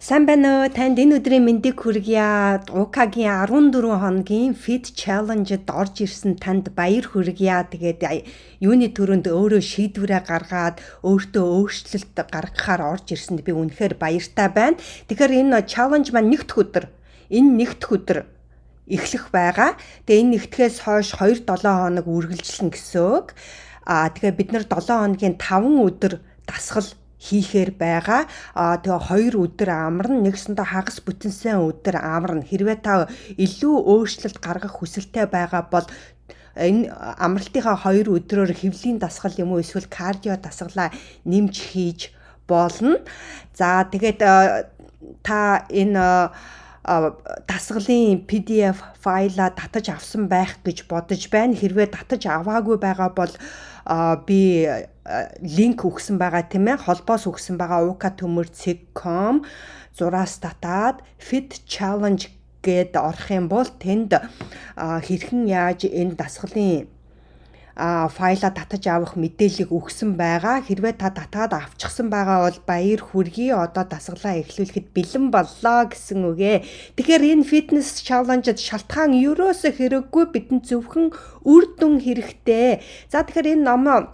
Сайн байна уу? Танд энэ өдрийн мэндийг хүргье. УК-гийн 14 хоногийн Fit Challenge-д орж ирсэн танд баяр хүргье. Тэгээд юуны түрүүнд өөрөө шийдвэрээ гаргаад, өөртөө өөрчлөлт гаргахаар орж ирсэнд би үнэхээр баяртай байна. Тэгэхээр энэ challenge маань нэг дэх өдөр, энэ нэг дэх өдөр эхлэх байгаа. Тэгээ энэ нэгтгэхээс хойш 2 7 хоног үргэлжлэнэ гэсэн үг. Аа, тэгээ бид нар 7 хоногийн 5 өдөр дасгал хийхээр байгаа. Аа, тэгээ 2 өдөр амарна, нэгсэндээ хагас бүтэн сайн өдөр амарна. Хэрвээ та илүү өөрчлөлт гаргах хүсэлтэй байгаа бол энэ амралтынхаа 2 өдрөөр хэвлийн дасгал юм уу, эсвэл кардио дасгалаа нэмж хийж болно. За, тэгээд та энэ дасгалын PDF файлаа татаж авсан байх гэж бодож байна. Хэрвээ татаж аваагүй байгаа бол би линк өгсөн байгаа, тийм ээ, холбоос өгсөн байгаа. ukatömör.com зураас татаад Fit Challenge гээд орох юм бол тэнд хэрхэн яаж энэ дасгалын файлаа татаж авах мэдээллийг өгсөн байгаа. Хэрвээ та татаад авчихсан байгаа бол баяр хүргэе. Одоо дасгалаа эхлүүлэхэд бэлэн боллоо гэсэн үг ээ. Тэгэхээр энэ fitness challenge-д шалтгаан ерөөсөө хэрэггүй, бидэнд зөвхөн үр дүн хэрэгтэй. За, тэгэхээр энэ номоо,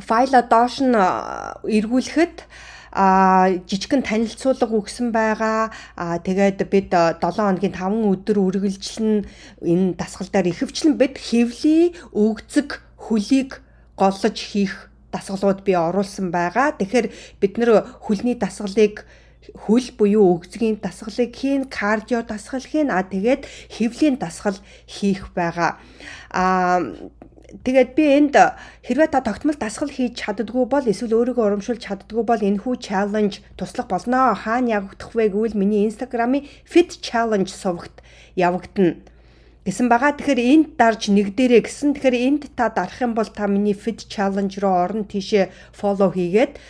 файлаа доош нь эргүүлэхэд жижигхэн танилцуулга өгсөн байгаа. Тэгээд бид 7 хоногийн 5 өдөр үргэлжлэн энэ дасгал дээр ихэвчлэн бид хэвлийн, өгзөг, хөлийг голлож хийх дасгалууд би оруулсан байгаа. Тэгэхээр бид нар хөлний дасгалыг, хөл буюу өгзөгийн дасгалыг хийн, кардио дасгал хийн, а тэгээд хэвлийн дасгал хийх байгаа. Тэгээд би энд хэрвээ та тогтмол дасгал хийж чаддаггүй бол эсвэл өөрийгөө урамшуулж чаддаггүй бол энэхүү challenge туслах болно. Хаана явагдах вэ гэвэл миний Instagram-ын Fit Challenge сувагт явагдана гэсэн байгаа. Тэгэхээр энд дарж нэгдээрэй гэсэн. Тэгэхээр энд та дарах юм бол та миний Fit Challenge руу орно, тийшээ follow хийгээд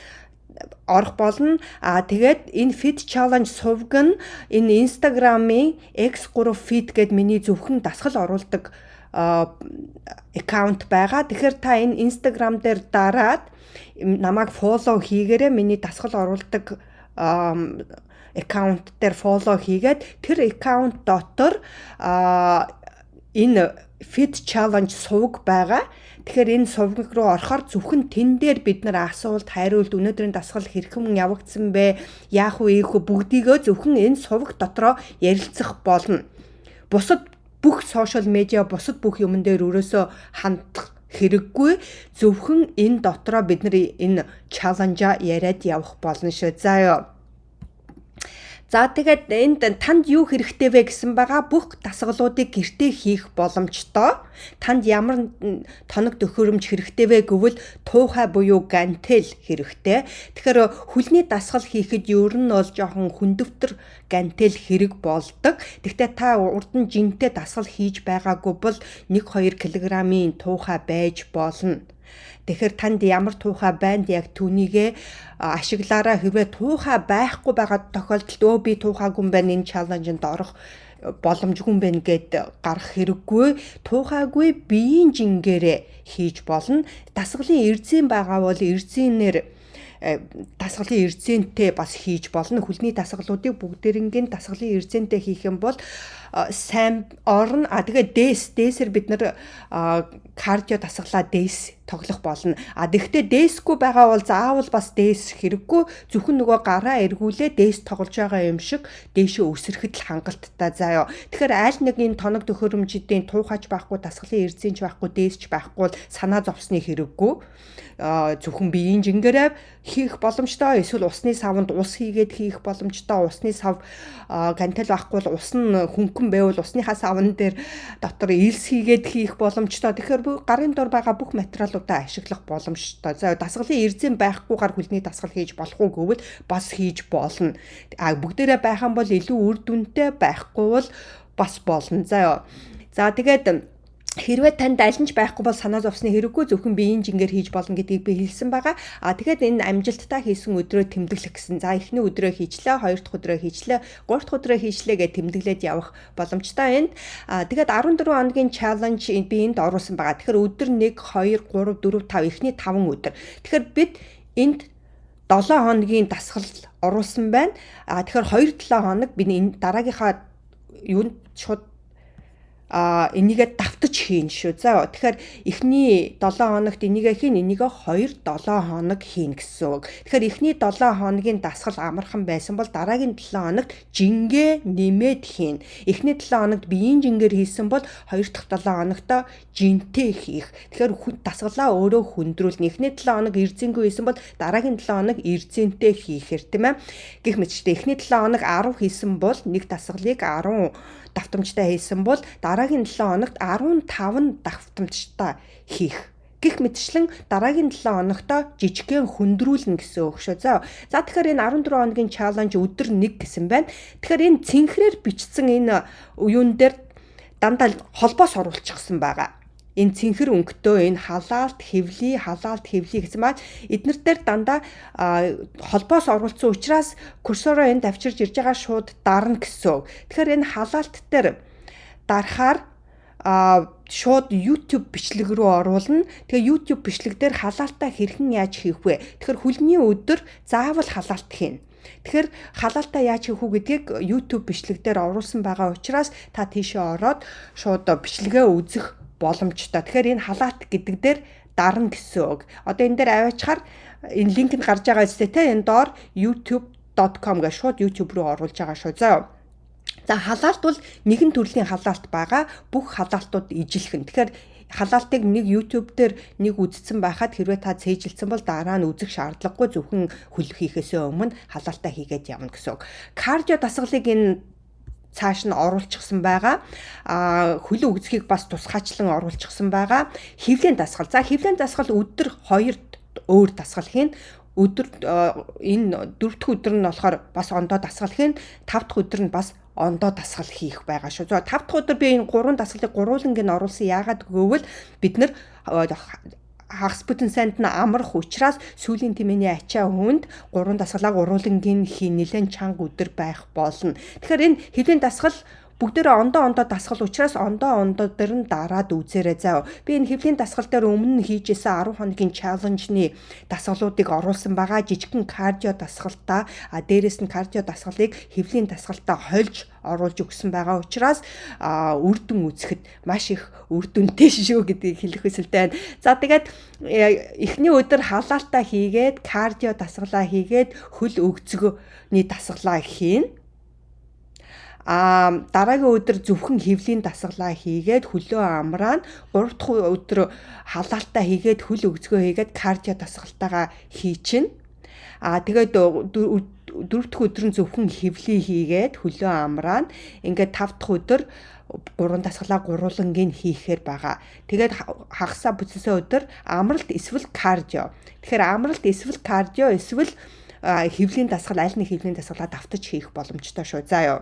орох болно. А тэгээд энэ Fit Challenge суваг нь энэ Instagram-ын X3 Fit гээд миний зөвхөн дасгал оруулдаг аккаунт байгаа. Тэгэхээр та энэ Instagram дээр дараад намайг follow хийгээрэй. Миний дасгал оруулдаг аккаунт дээр follow хийгээд, тэр аккаунт дотор энэ Fit Challenge суваг байгаа. Тэгэхээр энэ суваг руу орохоор зөвхөн тэн дээр бид нар асуулт, хариулт, өнөөдрийн дасгал хэрхэн явагдсан бэ, яах вэ, ийх вэ, бүгдийгөө зөвхөн энэ суваг дотроо ярилцах болно. Бусад бүх social media, бусад бүх юмн дээр өрөөсөө хандах хэрэггүй. Зөвхөн энэ дотроо бид нар энэ challenge-аа яриад явах болно шүү. За ёо. За, тэгээд энд танд юу хэрэгтэй вэ гэсэн байгаа. Бүх дасгалуудыг гэртээ хийх боломжтой. Танд ямар тоног төхөөрөмж хэрэгтэй вэ гэвэл туухай буюу гантел хэрэгтэй. Тэгэхээр хөлний дасгал хийхэд ер нь бол жоохон хүндөвтөр гантел хэрэг болдог. Гэхдээ та урд нь жинтэй дасгал хийж байгаагүй бол 1 2 кг-ийн туухай байж болно. Тэгэхээр танд ямар туухай байна, яг түүнийгээ ашиглаараа. Хэрвээ туухай байхгүй байгаа тохиолдолд "Өө, би туухайгүй юм байна, энэ challenge-нд орох боломжгүй юм байна" гээд гарах хэрэггүй. Туухайгүй биеийн жингээрээ хийж болно. Дасгалын эрзэн байгаа бол эрзэнээр дасгалын эрзэнтэй бас хийж болно. Хөлний дасгалуудыг бүгдээрингийн дасгалын эрзэнтэй хийх юм бол сайн орно. А тэгээ дээсээр бид нар кардио дасгалаа дээс тоглох болно. А тэгвэл дээсгүй байгаа бол заавал бас дээс хэрэггүй. Зөвхөн нөгөө гараа эргүүлээ дээс тоглож байгаа юм шиг дээшээ өсөрөхөд л хангалттай, заа ёо. Тэгэхээр аль нэг энэ тоног төхөөрөмжүүдийн туухайч байхгүй, дасгалын эрзэнч байхгүй, дээсч байхгүй бол санаа зовсны хэрэггүй. Зөвхөн биеийн жингээрээ хийх боломжтой. Эсвэл усны саванд ус хийгээд хийх боломжтой. Усны сав, гантел байхгүй бол, ус нь хөнгөн байвал усныхаа савн дээр дотор элс хийгээд хийх боломжтой. Тэгэхээр гарын дор байгаа бүх материалуудаа ашиглах боломжтой. За, дасгалын эрзэн байхгүйгээр хөлний дасгал хийж болох уу гэвэл бас хийж болно. А бүгдээрээ байх юм бол илүү үр дүнтэй, байхгүй бол бас болно. За. За, тэгээд хэрвээ танд аль нь ч байхгүй бол санаа зовсны хэрэггүй, зөвхөн биеийн жингээр хийж болно гэдгийг би хэлсэн байгаа. А тэгэхээр энэ амжилттай хийсэн өдрөө тэмдэглэх гэсэн. За, эхний өдрөө хийчлээ, хоёр дахь өдрөө хийчлээ, гурав дахь өдрөө хийчлээ гэж тэмдэглээд явах боломжтой энд. А тэгээд 14 хоногийн challenge би энд оруулсан байгаа. Тэгэхээр өдөр 1 2 3 4 5, эхний 5 өдөр. Тэгэхээр бид энд 7 хоногийн дасгал оруулсан байна. Тэгэхээр 2-7 хоног би энэ дараагийнхаа юунд шууд энийгээ давтаж хийн шүү. За, тэгэхээр эхний 7 хоногт энийгээ хийн, энийгээ 2 7 хоног хийн гэсэн үг. Тэгэхээр эхний 7 хоногийн дасгал амархан байсан бол дараагийн 7 хоногт жингээ нэмээд хийн. Эхний 7 хоногт биеийн жингээр хийсэн бол хоёр дахь 7 хоногт жинтэй хийх. Тэгэхээр дасгалаа өөрөө хүндрүүлнэ. Эхний 7 хоног эрзэнгүй хийсэн бол дараагийн 7 хоног эрзэнтэй хийхээр, тийм ээ. Гэх мэтчилэн эхний 7 хоног 10 хийсэн бол, нэг дасгалыг 10 давтамжтай хийсэн бол дараагийн 7 хоногт 15 давтамжтай хийх гэх мэтчлэн дараагийн 7 хоногт жижигхэн хүндрүүлнэ гэсэн үг шүү. За. За, тэгэхээр энэ 14 хоногийн challenge өдөр 1 гэсэн байна. Тэгэхээр энэ цэнхрээр бичсэн энэ юун дээр дандаа холбоос оруулчихсан байгаа. Энэ цэнхэр өнгөтөө энэ халаалт, хэвлий, халаалт, хэвлий гэсэн маань эднэр дээр дандаа холбоос оруулсан учраас курсороо энд авчирж ирж байгаа, шууд дарна гэсэн үг. Тэгэхээр энэ халаалт дээр дарахаар шууд YouTube бичлэг рүү оруулна. Тэгээ YouTube бичлэг дээр халаалтаа хэрхэн яаж хийх вэ? Тэгэхээр хөлний өдөр заавал халаалт хийнэ. Тэгэхээр халаалтаа яаж хийх үү гэдгийг YouTube бичлэг дээр оруулсан байгаа учраас та тийшээ ороод шууд бичлэгээ үзэх боломжтой. Тэгэхээр энэ халаалт гэдэг дээр дарна гэсэн үг. Одоо энэ дээр аваачаар энэ линк нь гарч байгаа үстэй те, энэ доор youtube.com гэж шууд YouTube руу оруулж байгаа шүү. За. За, халаалт бол нэгэн төрлийн халаалт байгаа. Бүх халаалтууд ижилхэн. Тэгэхээр халаалтыг нэг YouTube дээр нэг үзсэн байхад хэрвээ та цээжилсэн бол дараа нь үзэх шаардлагагүй, зөвхөн хөл хийхээсээ өмнө халаалтаа хийгээд явна гэсэн үг. Кардио дасгалыг энэ цааш нь оруулчихсан байгаа. Хөлөө өгзөхийг бас тусгайчлан оруулчихсан байгаа. Хэвлийн дасгал. За, хэвлийн дасгал өдөр хоёр өөр дасгал хийн. Өдөр энэ дөрөв дэх өдөр нь болохоор бас ондоо дасгал хийн. Тав дахь өдөр нь бас ондоо дасгал хийх байгаа шүү. За, тав дахь өдөр би энэ гурван дасгалыг гурвууланг нь оруулсан. Яагаад гэвэл бид нар хагас бүтэн сайнд нь амрах учраас сүүлийн тэмээний ачаа хүнд гурван дасгалаа гурвуулангийн хий, нэлээд чанга өдөр байх болно. Тэгэхээр энэ хэвлийн дасгал бүгдээрээ ондоо ондоо дасгал учраас ондоо ондоо дээр нь дараад үзээрэй заа. Би энэ хэвлийн дасгал дээр өмнө нь хийж исэн 10 хоногийн challenge-ны дасгалуудыг оруулсан байгаа. Жижигхэн кардио дасгалтаа, дээрэс нь кардио дасгалыг хэвлийн дасгалтаа хольж оруулж өгсөн байгаа учраас үр дүн үзэхэд маш их үр дүнтэй шүү гэдгийг хэлэх хүсэлтэй байна. За, тэгээд эхний өдөр халаалтаа хийгээд, кардио дасгалаа хийгээд, хөл өгзөгний дасгалаа хийн. Дараагийн өдөр зөвхөн хэвлийн дасгалаа хийгээд хөлөө амраана. Гурав дахь өдөр халаалтаа хийгээд, хөл өгзгөө хийгээд, кардио дасгалтаагаа хийчин. Тэгээд дөрөв дэх өдөр нь зөвхөн хэвлий хийгээд хөлөө амраана. Ингээд тав дахь өдөр гурван дасгалаа гурвуулангийн хийхээр байгаа. Тэгээд хагасаа бүтсэн өдөр амралт эсвэл кардио. Тэгэхээр амралт эсвэл кардио эсвэл хэвлийн дасгал, аль нэг хэвлийн дасгалаа давтаж хийх боломжтой шүү. За юу.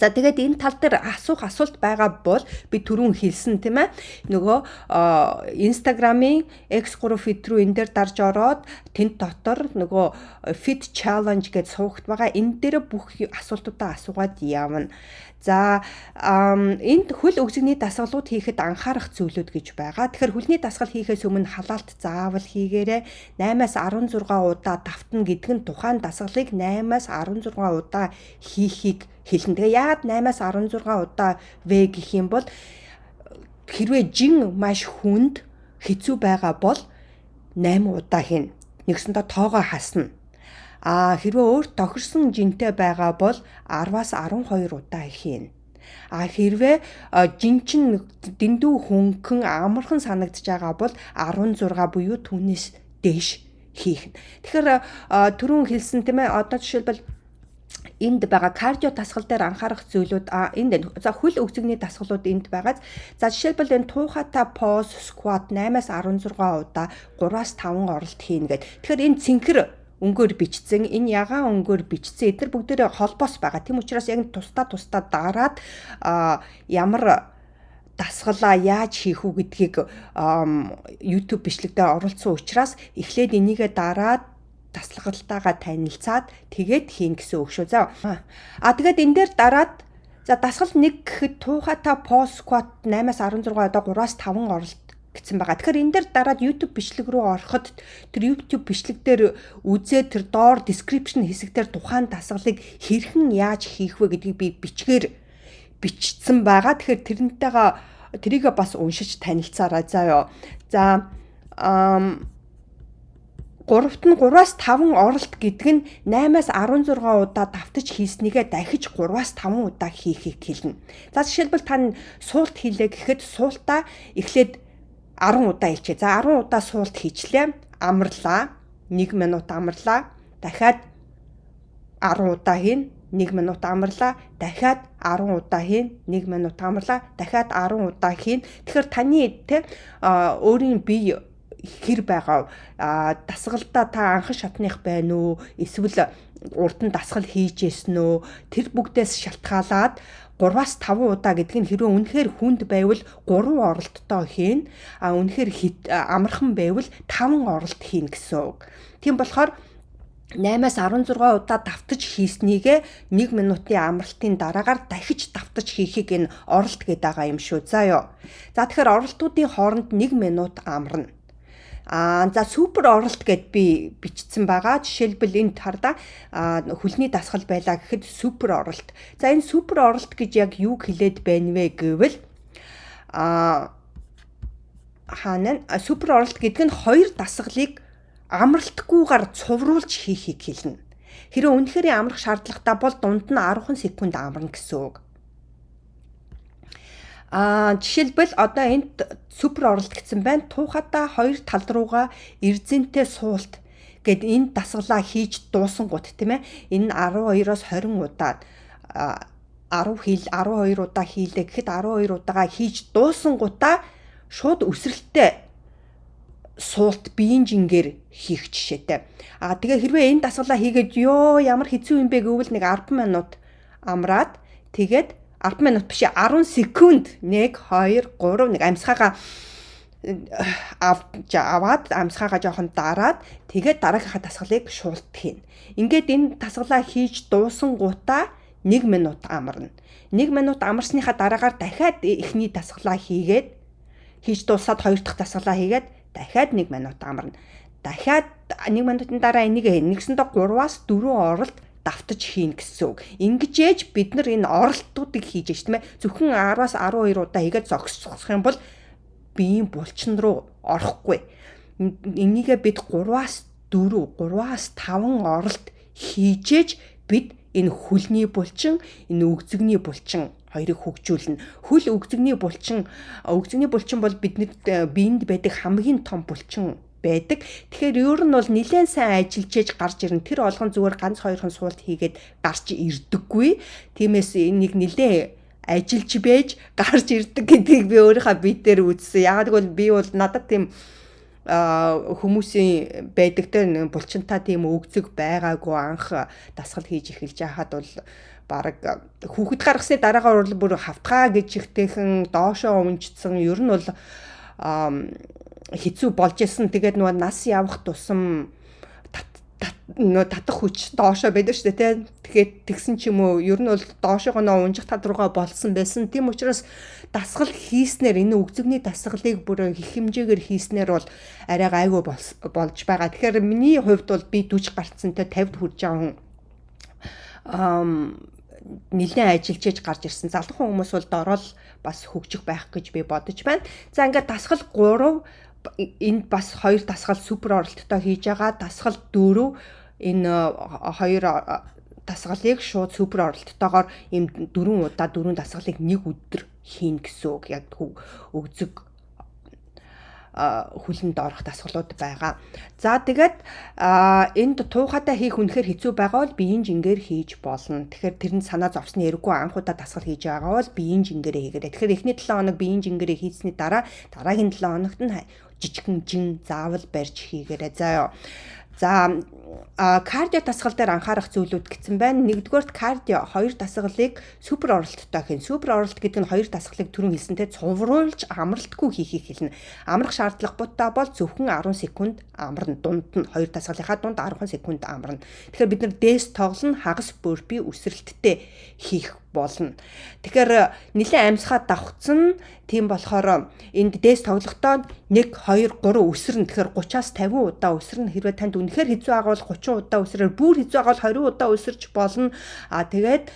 За, тэгээд энэ тал дээр асуух асуулт байгаа бол би түрүүн хэлсэн, тийм ээ. Нөгөө Instagram-ийн X3 feed рүү энэ дээр дарж ороод тэнд дотор нөгөө Fit Challenge гэж сувагт байгаа. Энэ дээр бүх асуултуудаа асуугаад явна. За, энд хөл өгзөгний дасгалууд хийхэд анхаарах зүйлүүд гэж байгаа. Тэгэхээр хөлний дасгал хийхээс өмнө халаалт заавал хийгээрэй. 8-аас 16 удаа давтна гэдэг нь тухайн дасгалыг 8-аас 16 удаа хийхийг хэлнэ. Тэгээ яагаад 8-аас 16 удаа вэ гэх юм бол хэрвээ жин маш хүнд хэцүү байгаа бол 8 удаа хийнэ. Нэгсэндээ тоогоо хасна. Хэрвээ өөр тохирсон жинтэй байгаа бол 10-аас 12 удаа хийнэ. Хэрвээ жин чинь дэндүү хөнгөн, амархан санагдаж байгаа бол 16 буюу түүнээс дээш хийх. Тэгэхээр түрүүн хэлсэн, тийм ээ, одоо жишээлбэл энд байгаа кардио дасгал дээр анхаарах зүйлүүд энд, за, хөл өгзөгний дасгалууд энд байгаа. За, жишээлбэл энэ туухатай pause squat 8-аас 16 удаа 3-аас 5 оролт хийнэ гээд. Тэгэхээр энэ цэнхэр өнгөөр бичсэн, энэ ягаан өнгөөр бичсэн эдгээр бүгдээрээ холбоос байгаа. Тийм учраас яг тусдаа тусдаа дараад ямар дасгалаа яаж хийх үү гэдгийг YouTube бичлэгдээ оруулсан учраас эхлээд энийгээ дараад дасгалтайгаа танилцаад тэгээд хийн гэсэн үг шүү. За. Тэгээд энэ дээр дараад, за, дасгал 1 гэхэд туухатай pause squat 8-аас 16 удаа 3-аас 5 оролт. гэсэн байгаа. Тэгэхээр энэ дээр дараад YouTube бичлэг рүү ороход тэр YouTube бичлэг дээр үзээд тэр доор description хэсэг дээр тухайн дасгалыг хэрхэн яаж хийх вэ гэдгийг би бичгээр бичсэн байгаа. Тэгэхээр тэрнтэйгээ тэрийгээ бас уншиж танилцаарай заа юу. За, гуравт нь 3-аас 5 оролт гэдэг нь 8-аас 16 удаа давтаж хийснийгээ дахиж 3-аас 5 удаа хийхийг хэлнэ. За, жишээлбэл, та суулт хийлээ гэхэд суултаа эхлээд 10 удаа хийчихье. За, 10 удаа суулт хийчлээ. Амарлаа. 1 минут амарлаа. Дахиад 10 удаа хийн. 1 минут амарлаа. Дахиад 10 удаа хийн. 1 минут амарлаа. Дахиад 10 удаа хийн. Тэгэхээр таны те өөрийн бие хэр байгаа, дасгалдаа та анхан шатных байна уу, эсвэл урд нь дасгал хийж исэн үү, тэр бүгдээс шалтгаалаад 3-аас 5 удаа гэдэг нь хэрвээ үнэхээр хүнд байвал 3 оролттой хийн, а үнэхээр амархан байвал 5 оролт хийн гэсэн үг. Тийм болохоор 8-аас 16 удаа давтаж хийснийгээ 1 минутын амралтын дараагаар дахиж давтаж хийхийг энэ оролт гэдэг байгаа юм шүү. За ёо. За, тэгэхээр оролтуудын хооронд 1 минут амарна. Аа, за, супер оролт гэд би бичсэн байгаа. Жишээлбэл, энэ хардаа хөлний дасгал байлаа гэхэд супер оролт. За, энэ супер оролт гэж яг юу хэлээд байна вэ гэвэл хаана супер оролт гэдэг нь хоёр дасгалыг амралтгүйгээр цувруулж хийхийг хэлнэ. Хэрвээ үнэхээр амрах шаардлагатай бол дунд нь 10 секунд амарна гэсэн үг. Аа, жишээлбэл, одоо энд супер оролт гэсэн байна. Туухадаа хоёр тал руугаа эрзэнтэй суулт гэд энэ дасгалаа хийж дуусангууд, тийм ээ. Энэ нь 12-оос 20 удаа, 10 хийл 12 удаа хийлээ гэхэд 12 удаага хийж дуусангуудаа шууд өсрэлттэй суулт биеийн жингээр хийх жишээтэй. А тэгээ хэрвээ энэ дасгалаа хийгээд ёо ямар хэцүү юм бэ гэвэл нэг 10 минут амраад, тэгээд 10 минут биш, 10 секунд 1 2 3 нэг амьсгаагаа аваад, амьсгаагаа жоохон дараад, тэгээд дараагийнхаа дасгалыг шуулт хийнэ. Ингээд энэ дасгалаа хийж дуусангуудаа 1 минут амарна. 1 минут амарсныхаа дараагаар дахиад эхний дасгалаа хийгээд, хийж дуусаад хоёр дахь дасгалаа хийгээд дахиад 1 минут амарна. Дахиад 1 минутын дараа энийг нэгсэндээ 3-аас 4 оролт давтаж хийн гэсэн үг. Ингэж ээж бид нар энэ оролтуудыг хийж ээж, тийм ээ. Зөвхөн 10-аас 12 удаа хийгээд зогсох юм бол биеийн булчин руу орохгүй. Энийгээ бид 3-аас 4, 3-аас 5 оролт хийжээж бид энэ хөлний булчин, энэ өгзөгний булчин хоёрыг хөгжүүлнэ. Хөл өгзөгний булчин, өгзөгний булчин бол бидний биед байдаг хамгийн том булчин байдаг. Тэгэхээр ер нь бол нэлээд сайн ажиллаж ээж гарч ирнэ. Тэр болгон зүгээр ганц хоёрхан суулт хийгээд гарч ирдэггүй. Тиймээс энийг нэлээд ажиллаж байж гарч ирдэг гэдгийг би өөрийнхөө бие дээр үзсэн. Яагаад гэвэл би бол надад тийм хүмүүсийн байдаг те булчинтаа тийм өгзөг байгаагүй, анх дасгал хийж эхэлж байхад бол бараг хүүхэд гаргасны дараагаар бол бүр хавтгаа гэж ихтэйхэн доошоо унжчихсан. Ер нь бол хэцүү болж исэн. Тэгээд нөгөө нас явах тусам нөө татах хүч доошоо байдаг шүү дээ, тий. Тэгэхээр тэгсэн ч юм уу, ер нь бол доошоогоо нөө унжих тал руугаа болсон байсан. Тийм учраас дасгал хийснээр, энэ өгзөгний дасгалыг бүр их хэмжээгээр хийснээр бол арай гайгүй болж байгаа. Тэгэхээр миний хувьд бол би 40 гарцсантай 50-д хүрж байгаа хүн нэлээд ажиллаж ээж гарч ирсэн. Залуухан хүмүүс бол дорол бас хөгжих байх гэж би бодож байна. За, ингээд дасгал 3, энд бас хоёр дасгал супер оролттой хийж байгаа. Дасгал 4, энэ хоёр дасгалыг шууд супер оролттойгоор ийм дөрвөн удаа, дөрвөн дасгалыг нэг өдөр хийн гэсэн үг. Яг өгзөг, хүлэнд орох дасгалууд байгаа. За, тэгээд энд туухадаа хийх үнэхээр хэцүү байгаа бол биеийн жингээр хийж болно. Тэгэхээр тэр нь санаа зовсны хэрэггүй, анх удаа дасгал хийж байгаа бол биеийн жингээрээ хийгээрэй. Тэгэхээр эхний 7 хоног биеийн жингээрээ хийсний дараа дараагийн 7 хоногт нь жижигхэн жин заавал барьж хийгээрэй. За ёо. За, кардио дасгал дээр анхаарах зүйлүүд гэсэн байна. Нэгдүгээрт, кардио хоёр дасгалыг супер оролттой хийн. Супер оролт гэдэг нь хоёр дасгалыг түрүүн хэлсэнтэй цувруулж амралтгүй хийхийг хэлнэ. Амрах шаардлагатай бол зөвхөн 10 секунд амарна. Дунд нь, хоёр дасгалынхаа дунд 10 секунд амарна. Тэгэхээр бид нар дэс тоглоно, хагас burpee өсрэлттэй хийх Болно. Тэгэхээр нэлээд амьсгаа давхцсан. Тийм болохоор энд дээс тоглохдоо 1 2 3 өсөрнө. Тэгэхээр 30-аас 50 удаа өсөрнө. Хэрвээ танд үнэхээр хэцүү байгаа бол 30 удаа өсрөөр, бүр хэцүү байгаа бол 20 удаа өсөрч болно. А тэгээд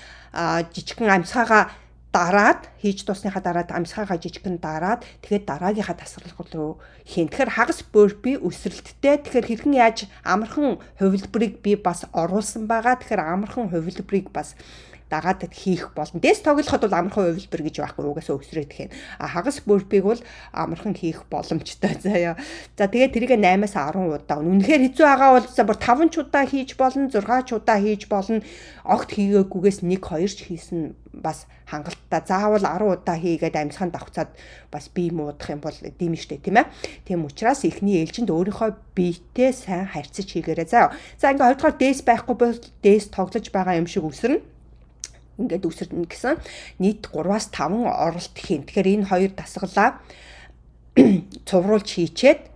жижигхэн амьсгаагаа дараад, хийж дуусныхаа дараа амьсгаагаа жижигхэн дараад, тэгээд дараагийнхаа дасгал руу хийн. Тэгэхээр хагас burpee өсрэлттэй. Тэгэхээр хэрхэн яаж амархан хувилбарыг би бас оруулсан байгаа. Тэгэхээр амархан хувилбарыг бас дагаад хийх болно. Дэс тоглоход бол амархан хувилбар гэж байхгүй, угаасаа өсрээд хийн. А хагас burpee-г бол амархан хийх боломжтой, заяа. За, тэгээд тэрийг 8-аас 10 удаа. Үнэхээр хэцүү байгаа бол за бүр 5 ч удаа хийж болно, 6 ч удаа хийж болно. Огт хийгээгүйгээс 1 2 ч хийсэн бас хангалттай. Заавал 10 удаа хийгээд амьсгаан давхцаад бас бие муудах юм бол дим штэ, тийм ээ. Тийм учраас эхний ээлжинд өөрийнхөө биетэй сайн харьцаж хийгээрэй. За. За, ингээ хоёрдугаар дээс байхгүй бол дээс тоглож байгаа юм шиг өсөрнө, ингээд үсэрнэ гэсэн, нийт 3-аас 5 оролт хийн. Тэгэхээр энэ хоёр дасгалаа цувруулж хийчээд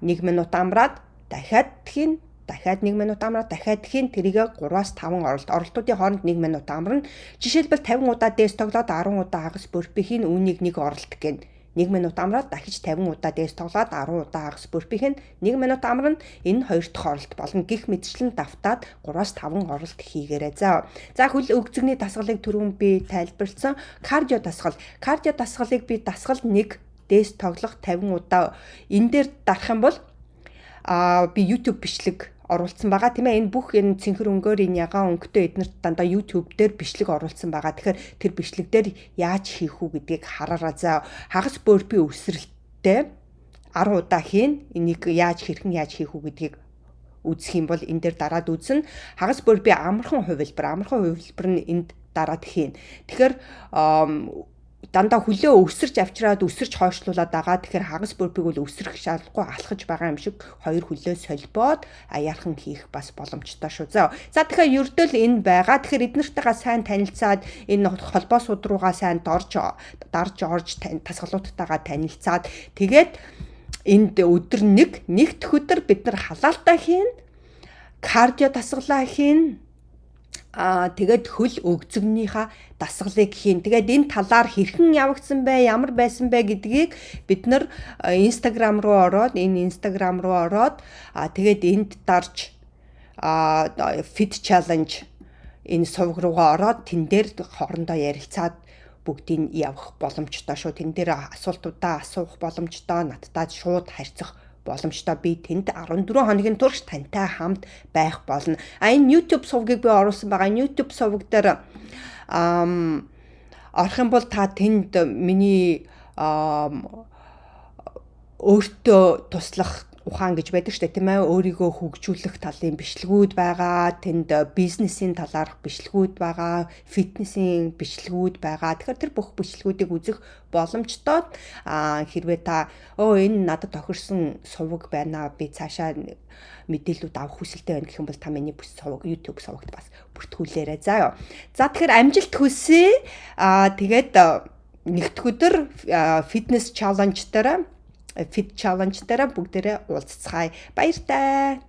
1 минут амраад дахиад хийн, дахиад 1 минут амраад дахиад хийн. Тэрийг 3-аас 5 оролт, оролтуудын хооронд 1 минут амарна. Жишээлбэл, 50 удаа дээс тоглоод 10 удаа хагас burpee хийн, үүнийг нэг оролт гэн. 1 минут амраад дахиж 50 удаа дээс тоглоод 10 удаа хагас burpee хийн, 1 минут амарна. Энэ хоёр дахь оролт болно. Гэх мэтчлэн давтаад 3-аас 5 оролт хийгээрэй. За. За, хөл өгзөгний дасгалыг түрүүн би тайлбарлсан. Кардио дасгал. Кардио дасгалыг би дасгал 1, дээс тоглох 50 удаа, энэ дээр дарах юм бол би YouTube бичлэг оруулсан байгаа, тийм ээ. Энэ бүх энэ цэнхэр өнгөөр, энэ ягаан өнгөтэй эднэрт дандаа YouTube дээр бичлэг оруулсан байгаа. Тэгэхээр тэр бичлэг дээр яаж хийх үү гэдгийг хараараа. За, хагас burpee өсрэлттэй 10 удаа хийн. Энийг яаж, хэрхэн яаж хийх үү гэдгийг үзэх юм бол энэ дээр дараад үзнэ. Хагас burpee амархан хувилбар, амархан хувилбар нь энд дараад хийн. Тэгэхээр дандаа хөлөө өсөрч авчираад, өсөрч хойшлуулад байгаа. Тэгэхээр хагас burpee-г бол өсрөх шаардлагагүй, алхаж байгаа юм шиг хоёр хөлөө солбоод аяархан хийх бас боломжтой шүү. За. За, тэгэхээр ердөө л энэ байгаа. Тэгэхээр эднэртэйгээ сайн танилцаад, энэ холбоосууд руугаа сайн дорж дарж орж, дасгалуудтайгаа танилцаад, тэгээд энд өдөр нэг нэгд өдөр бид нар халаалтаа хийн, кардио дасгалаа хийн. Аа, тэгээд хөл өгзөгнийхаа дасгалыг хийн. Тэгээд энэ талаар хэрхэн явагдсан бэ, ямар байсан бэ гэдгийг бид нар Instagram руу ороод, энэ Instagram руу ороод, аа, тэгээд энд дарж, fit challenge энэ сувг руугаа ороод, тэн дээр хоорондоо ярилцаад бүгдийг явах боломжтой шүү. Тэн дээр асуултуудаа асуух боломжтой, надтай шууд харьцах боломжтой. Би тэнд 14 хоногийн турш тантай хамт байх болно. А энэ YouTube сувгийг би оруулсан байгаа. YouTube сувг дээр орох юм бол та тэнд миний өөртөө туслах ухаан гэж байдаг шүү дээ, тийм ээ, өөрийгөө хөгжүүлэх талын бичлэгүүд байгаа, тэнд бизнесийн талаарх бичлэгүүд байгаа, фитнесийн бичлэгүүд байгаа. Тэгэхээр тэр бүх бичлэгүүдийг үзэх боломжтой. А хэрвээ та өө энэ надад тохирсон суваг байна, би цаашаа мэдээллүүд авах хүсэлтэй байна гэх юм бол та миний бүс суваг, YouTube сувагт бас бүртгүүлээрэй, заа. За, тэгэхээр амжилт хүсье. А тэгээд нэгдэх өдөр фитнес challenge дээр, fit challenge дээр бүгдээрээ уулзцгаая. Баяртай.